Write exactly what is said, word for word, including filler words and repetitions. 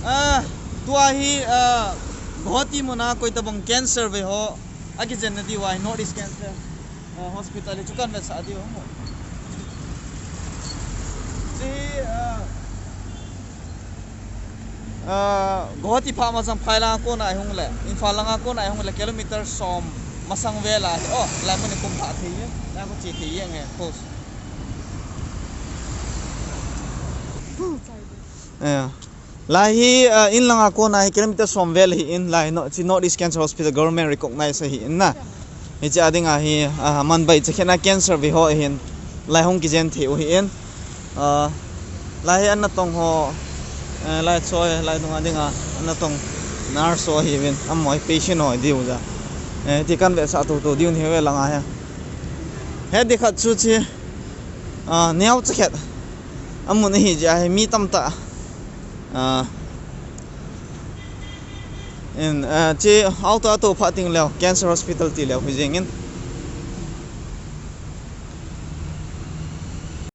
Ah, tua hi, ah, Guwahati muna koi tabang cancer ve ho akijen na diu ahi, North East Cancer, ah, Hospital hi chu kan vetsah diu. Chi, ah, ah, Guwahati pha ma jang phai langa kona i hung le, Imphal langa kona i hung le kilometer som masang vel a hi. Oh, lai mun hi kum pha thei e. Lai ko chi thei e nge, pause. Eh. Lai hi, ah, in langa kona hi kilometer som vel hi in, lai no, chi North East Cancer Hospital government recognize hi in na. Hiche a dinga hi, ah, man bai che khena cancer ve ho hin, lai hung kijen thei u hi in. Ah, lai hi an natong ho, eh, lai choi, lai dunga dinga, an natong nurse ho hi vin, amaho hi patient ho diu ja. Eh, ti kan vetsah toto diu hi ve langa hi. He di khat chu chi, ah, neo che khat. Amun ahi jeh a hi mi tamtah. Ah, in, ah, chi auto a tou phat ding leu, Cancer Hospital ti leu hi jeng in.